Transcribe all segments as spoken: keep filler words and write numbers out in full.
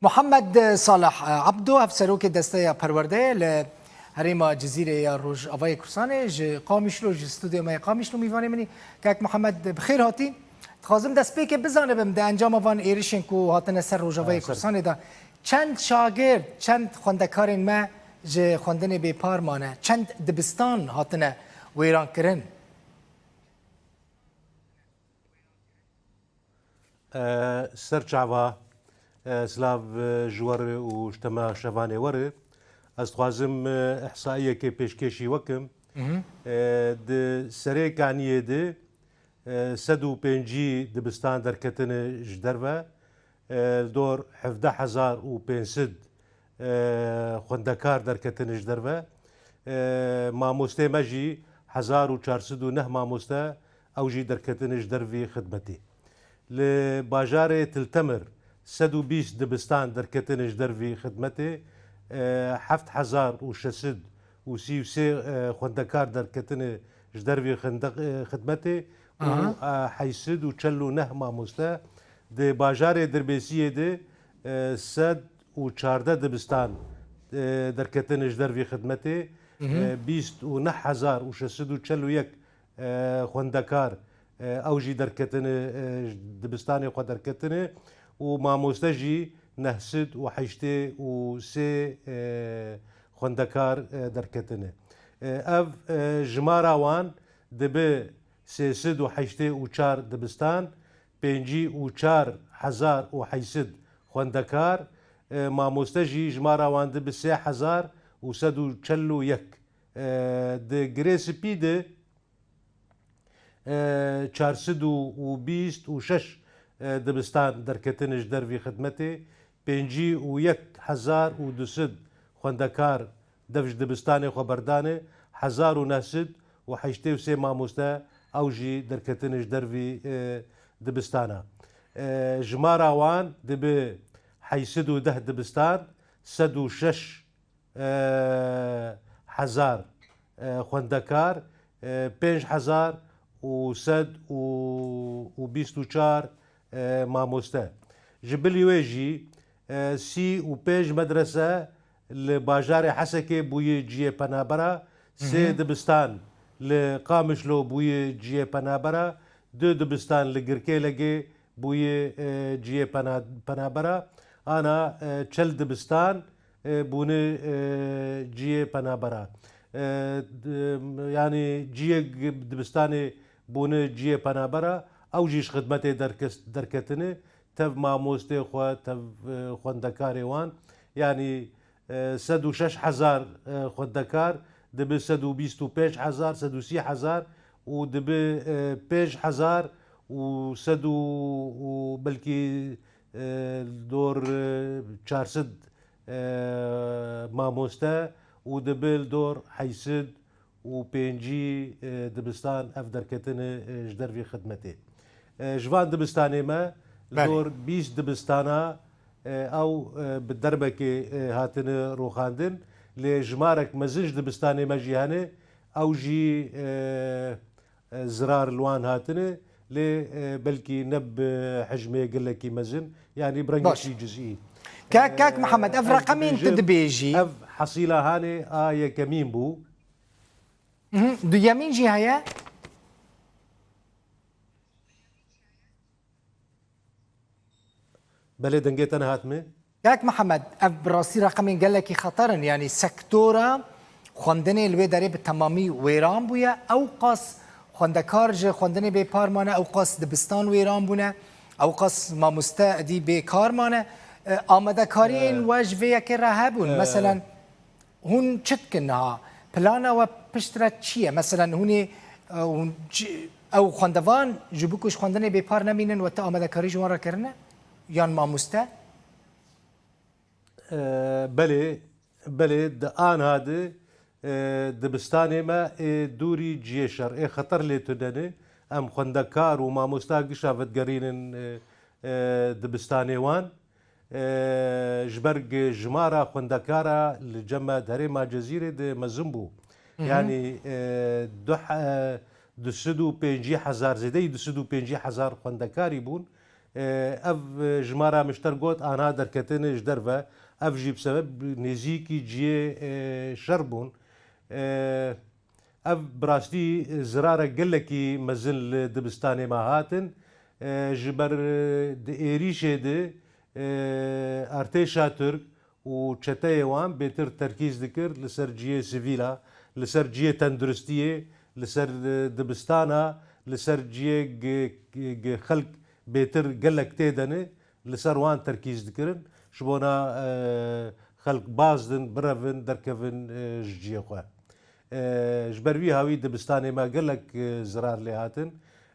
Muhammed Salih Abdo, hevserokê Desteya Perwerdeyê li herêma Cizîrê ya Rojavayê Kurdistanê, ji Qamişlo, ji stûdyoya me ya Qamişlo mîvanê min î. Kek Muhammed, bi xêr hatî. Dixwazim destpêkê bizanibim, di encama van êrişên ku hatine ser Rojavayê Kurdistanê de çend şagird, çend xwendekarên me ji xwendinê bêpar mane, çend dibistan hatine wêran kirin? E, ser çava, e, silav, e, ji we re û ji temaşevanê we re. Ez dixwazim, e, ihsaiyekê pêşkêşî we kim. E, di serê kaniyê de, e, sed û pêncî dibistan derketine ji derve. E, li dor hevdeh hezar û pênc sed e, xwendekar derketine ji derve. E, mamostê me jî hezar û çar sed û neh mamoste, ew jî derketine ji dervî xidmetê. Li bajarê Til Temir sed û bîst dibistan derketine ji dervî xidmetê, e, heft hezar û şeş sed û sî û sê, e, xwendekar derketine ji dervî xinde-, e, xidmetê û, Aha. e, heyşt sed û çel û neh mamoste. Di bajarê Dirbêsiyê de, e, sed û çardeh dibistan, e, derketine ji dervî xidmetê, Mhm. e, bîst û neh hezar û şeş sed û çel û yek, e, xwendekar, e, ew jî derketine, e, ji dibistanê xwe derketine û mamoste jî neh sed û heştê û sê, e, xwendekar, e, derketine. E, ev, e, jimara wan dibe sê sed û heştê û çar dibistan, pêncî û çar hezar û heyşt sed xwendekar, e, mamoste jî jimara wan dibe sê hezar û sed û çel û yek. E, di Girê Spî de, e, çar sed û bîst û şeş, e, dibistan derketine ji dervî xidmetê, pêncî û yek hezar û du sed xwendekar dev ji dibistanê xwe berdane, hezar û neh sed û heştê û sê mamoste ew jî derketine ji dervî, e, dibistana. E, jimara wan dibe heyşt sed û deh dibistan, sed û şeş, e, hezar, e, xwendekar, e, pênc hezar û sed û bîst û çar, e, mamoste. Ji bilî wê jî, e, sî û pênc medrese li bajarê Hesekê bûye cihê penabera, sê Mhm. dibistan li Qamişlo bûye cihê penabera, du dibistan li Girkêlegê bûye, e, cihê pena-, penabera, ana, e, çel dibistan, e, bûne, e, cihê penabera. E, d-, yanî cihê g-, dibistanê bûne cihê penabera, ew jî ji xidmetê derkes-, derketine, tev mamostê xwe, tev, e, xwendekarê wan. Yanî, e, sed û şeş hezar, e, xwendekar, dibe sed û bîst û pênc hezar, sed û sî hezar û dibe, e, pênc hezar û sed û, û belkî, e, dor, e, çar sed, e, mamoste û dibe li dor heyşt sed û pêncî, e, dibistan ev derketine, e, ji dervî xidmetê. E, ji van dibistanê me li Belê. dor bîst dibistana, e, ew, e, bi derbekê, e, hatine roxandin. Lê jimarek mezin ji dibistanê me jî hene, ew jî, e, e, zirar li wan hatine. Lê, e, belkî ne bi hecmê gelekî mezin, yanî bi Baş. rengekî cizî. Kak, kak E, Mihemed, ev ez reqemên tu dibêjim, dibêjî. Ev hesîla hanê a yekemîn bû. Mhm. Duyemîn jî heye? Belê, dengê te nehat me. Kak Mihemed, ev bi rastî reqemên gelekî xeter in. Yanî sektora xwendinê li wê derê bi temamî wêran bûye. Ew qas xwendekar ji xwendinê bêpar mane, ew qas dibistan wêran bûne, ew qas mamoste edî bêkar mane. E, amadekariyên E, we ji vê yekê re hebûn. e, Meselen, Hûn çi dikin niha? Plana we piştre çi ye? Meselen, hûn ê, e, hûn çi, ew xwendevan ji bo ku ji xwendinê bêpar nemînin, we ti amadekarî ji wan re kirine? Yan mamoste? E, belê, belê, di anha di, e, dibistanê me ê dûrî cihê şer, ê xeter lê tune ne. Em xwendekar û mamosta gişa vedigerînin, e, e, dibistanê wan. E, ji ber ku jimara xwendekara li cem me di herêma Cezîrê de mezin bû. Hı hı. Yanî, e, du he-, du sed û pêncî hezar, zêdeyî du sed û pêncî hezar xwendekarî bûn. E, ev, e, ji me re mişter got, anha derketine ji derve. Ev jî bi sebeb nêzîkî cihê, e, şer bûn. E, ev bi rastî zirarek gelekî mezin li dibistanê me hatin. E, ji ber, e, di êrîşê de, e, artêşa Tirk û çeteyê wan bêtir terkîz dikir li ser cihê sivîla, li ser cihê tenduristiyê, li ser, e, dibistana, li ser cihê gi, gi, gi xelk bêtir gelek tê de ne, li ser wan terkîz dikirin. Ji bona, e, xelk bazdin, birevin, derkevin, e, ji cihê xwe. E, ji ber vî hawî dibistanê me gelek, e, zirar lê hatin.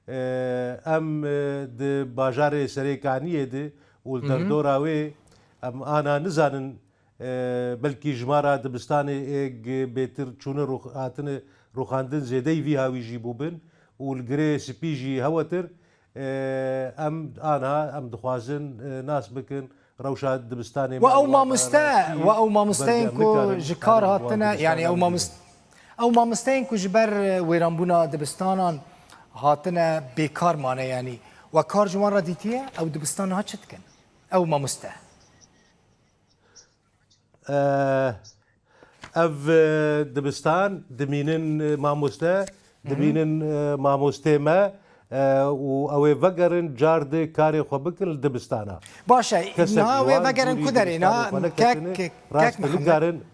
E, em, e, di bajarê Serêkaniyê de û li Hı hı. derdora wê em ana nizanin, e, belkî ji me re dibistanê êk bêtir çûne rûx-, hatine rûxandin zêdeyî vî hawî jî bûbin û li girê spî jî hewetir. E, em ana, em dixwazin, e, nas bikin rewşa dibistanê We me, ew wan mamoste, rastî we ew mamosteyên berdev ku nikarin ji kar karin wan hatine, yani ew dibistana mamos-, bibin. Ew mamosteyên ku ji ber, e, wêranbûna dibistanan hatine bêkar mane, yani we kar ji wan re dîtiye, ew dibistan niha çi dikin? Ew mamoste. E, ev, e, dibistan dimînin, e, mamoste, Hı hı. dimînin, e, mamostê me, e, û ew ê vegerin car di karê xwe bikin li dibistana. Baş e, Kesek niha ji wê wan vegerin dûrî ku derê? Niha dibistanê xwe kek, neketine, kek, kek rast Mihemed. nikarin.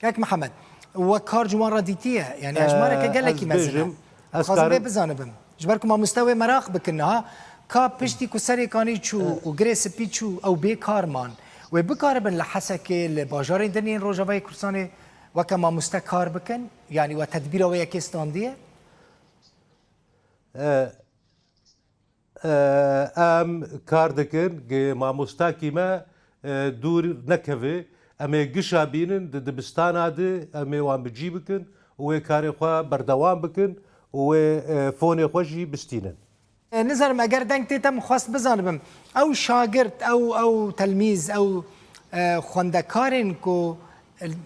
Kek Mihemed, we kar ji wan re dîtiye? Yani hejmareke Ee, gelekî ez mezin e. bêjim, ez Dixwazim vê karim bizanibim. Ji ber ku mamoste wê meraq bikin niha, ka piştî ku Serêkanî çû û Girê Spî çû, ew bê kar man. Wê bikaribin li Hesekê, li bajarên din yên Rojavayê Kurdistanê weke mamoste kar bikin? Yanî we tedbîra wê yekê standiye? Ee, e, em kar dikin, gi mamostakî me, e, dûr nekeve. Em ê gişa bînin, di dibistana de em ê wan bi cî bikin û wê karê xwe berdewam bikin û wê, e, fonê xwe jî bistînin. E, nizanim, eger deng tê te, min xwest bizanibim, ew şagirt, ew, ew telmîz, ew, e, xwendekarên ku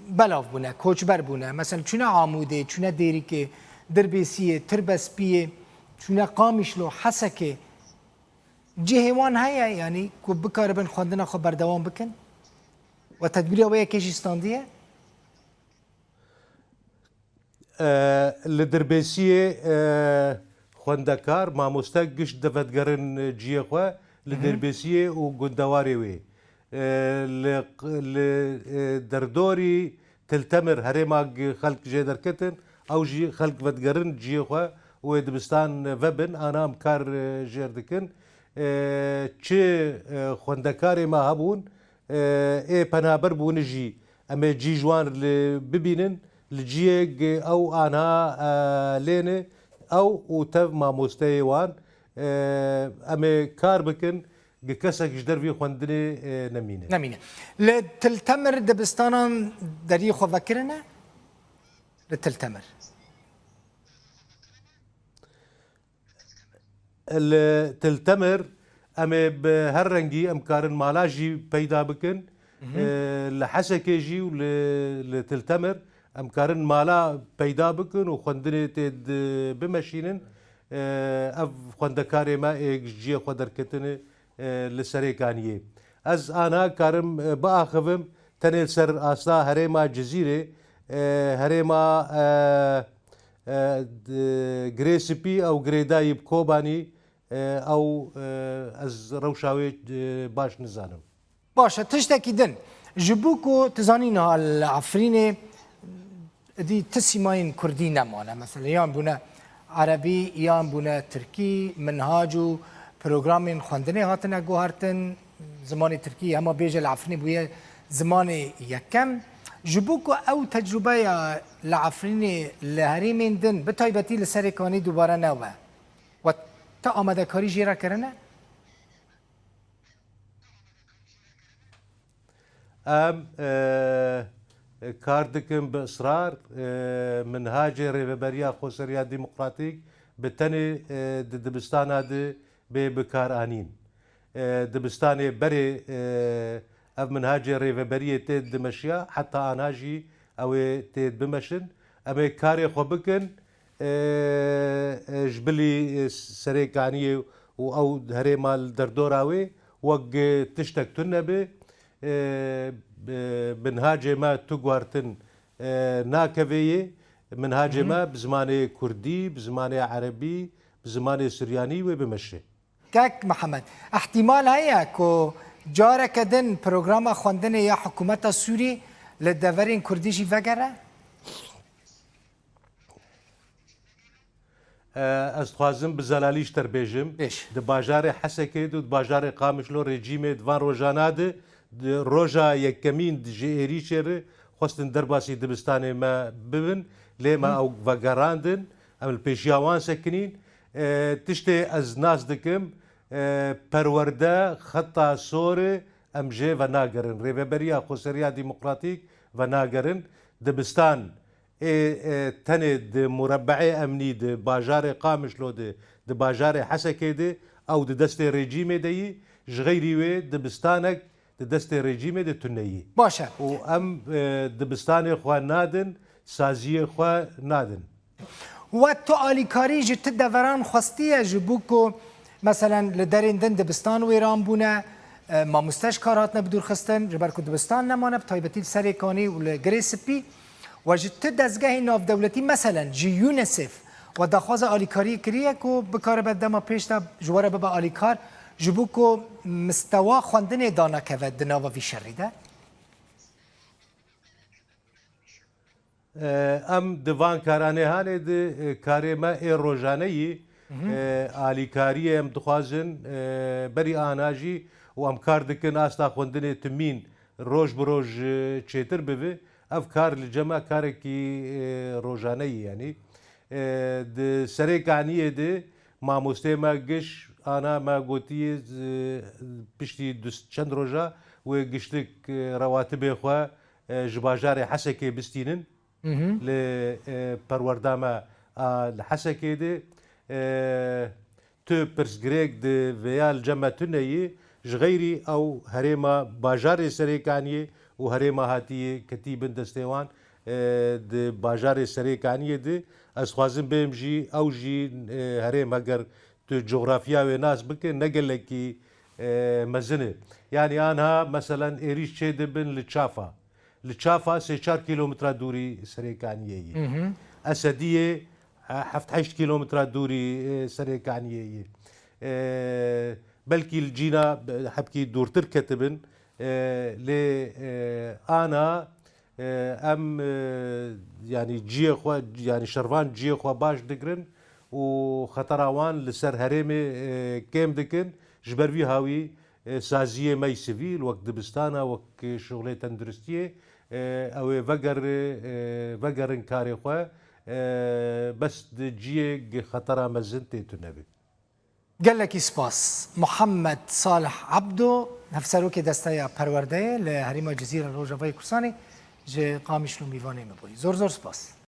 belav bûne, koçber bûne, mesela çûne Amûdê, çûne Dêrikê, Dirbêsiyê, Tirbespiyê, çûne Qamişlo, Hesekê, cihê wan heye, yanî ku bikaribin xwendina xwe berdewam bikin? We tedbîra wê yekê jî standiye? E, li Dirbêsiyê, e, xwendekar, mamoste giş divedgerin cihê xwe li Hı hı. Dirbêsiyê û gundewarê wê. E, li, li, e, derdorî Til Temir herêma gi xelk jê derketin, ew jî xelk vedigerin cihê xwe û ê dibistan vebin, ana em kar, e, jêr dikin. E, çi, e, xwendekarê me hebûn, e, ê penaber bûne jî, em ê cî ji wan li bibînin, li cihê gi ew anha, e, lê ne, ew û tev mamosteyê wan, e, em ê kar bikin, gi kesek ji dervî xwendinê, e, nemîne. Nemîne. Li Til Temir dibistanan deriyê xwe vekirine? Li Til Temir. Li Til Temir em ê bi her rengî em karin mala jî peyda bikin. Mhm. E, li Hesekê jî û li, li Til Temir em karin mala peyda bikin û xwendinê tê di bimeşînin. E, ev xwendekarê me ê ji cihê xwe derketine, e, li Serêkaniyê. Ez ana karim, e, biaxivim, tenê li ser asta herêma Cizîrê, e, herêma, e, e, d-, Girê Spî ew girêdayî bi Kobanî, e, ew, e, ez rewşa wê, e, baş nizanim. Baş e, tiştekî din. Ji bo ku tu zanî niha li Efrînê dî ti sîmayên kurdî nemane. Mesela yan bûne erebî, yan bûne tirkî, minhac û programên xwendinê hatine guhertin. Zimanê tirkî hema bêje li Efrînê bûye zimanê yekem. Ji bo ku ew tecrûbeya li Efrînê li herêmên din, bi taybetî li Serêkanî dubare nebe, we ti amadekarî jê re kirine? Em, e, kar dikin bi israr, e, minhacê Rêveberiya Xweseriya Demokratîk bi tenê, e, di dibistana de bê bikaranîn. E, dibistanê berê, e, ev minhacê Rêveberiyê tê dimeşiya, heta ana jî ew ê tê bimeşin. Em ê karê xwe bikin, e, e, ji bilî, e, Serêkaniyê û ew herêma li derdora wê wek, e, tiştek tune be, e, bi, minhacê me tu guhertin, e, nakeve yê. Minhacê Hı hı. me bi zimanê kurdî, bi zimanê erebî, bi zimanê suryanî wê bimeşe. Kek Mihemed, ihtimal heye ku careke din programa xwendinê ya hikûmeta Sûrî li deverên kurdî jî vegere? E, ez dixwazim bi zelalî ji te re bêjim. Bêj. Di bajarê Hesekê de û di bajarê Qamişlo rejîmê di van rojana de, di roja yekemîn ji êrîşê re xwestin derbasî dibistanê me bibin, lê me Hı. ew vegerandin, em li pêşiya wan sekinîn. E, tiştê ez nas dikim, e, perwerde xeta sor e, em jê venagerin. Rêveberiya Xweseriya Demokratîk venagerin. Dibistan ê, e, tenê di murebeê emnî di bajarê Qamişlo de, di bajarê Hesekê de, ew di destê rejîmê de yî, ji xeyrî wê dibistanek di destê rejîmê de tune yî. Baş e. Û em, e, dibistanê xwe nadin, saziyê xwe nadin. We tu alîkarî ji ti deveran xwestiye ji bo ku, meselen, li derên din dibistan wêran bûne, e, mamoste ji kar hatine bidûrxistin, ji ber ku dibistan nemane, bi taybetî li Serêkanî û li Girê Spî. We ji ti dezgehê navdewletî, meselen, ji UNICEF, we daxwaza alîkariyê kiriye ku bikaribe dema pêş de ji we re bibe alîkar, ji bo ku mistewa xwendinê danekeve di nava vî şerî de? E, em di van karanê hanê di, e, karê me ê rojane yî, Hı hı. e, alîkariyê em dixwazin, e, berî ana jî û em kar dikin asta xwendinê timîn roj bi roj, e, çêtir bibe. Ev kar li cem me karekî, e, rojane yî, yanî. E, di Serê Kaniyê de mamostê me giş ana me gotiye, e, piştî du çend roja wê giştik, e, rewatibê xwe, e, ji bajarê Hesekê bistînin. Hı hı. Li, e, perwerda me a li Hesekê de, e, tu pirsgirêk di vêya li cem me tune yî, ji xeyrî ew herêma bajarê Serêkaniyê û herêma hatiyê ketî bin destê wan, e, di bajarê Serêkaniyê de. Ez dixwazim bêm jî, ew jî, e, herêm heger tu coxrafya wê nas bike, ne gelekî, e, mezin e. Yanî anha, meselen, êrîş çê dibin li Çafa. Li Çafa sê çar kîlometre dûrî Serêkaniyê yî. Hı hı. Esediyê, e, heft heşt kîlometre dûrî, e, Serêkaniyê yî. E, belkî li cîna, e, hebkî dûrtir ketibin, e, lê, e, ana, e, em, e, yanî ciyê xwe, yanî şervan ciyê xwe baş digirin û xetera wan li ser herêmê, e, kêm dikin. Ji ber vî hawî, e, saziyê me yî sivîl, wek dibistana, wek şixulê tenduristiyê, e, ew ê vegere, e, vegerin karê xwe, e, bes di ciyê gi xetera mezin tê tune be. Gelekî spas. Muhammed Salih Abdo, hevserokê Desteya Perwerdeyê li Herêma Cizîra Rojavayê Kurdistanê, ji Qamişlo mîvanê me bûyî. Zor zor spas.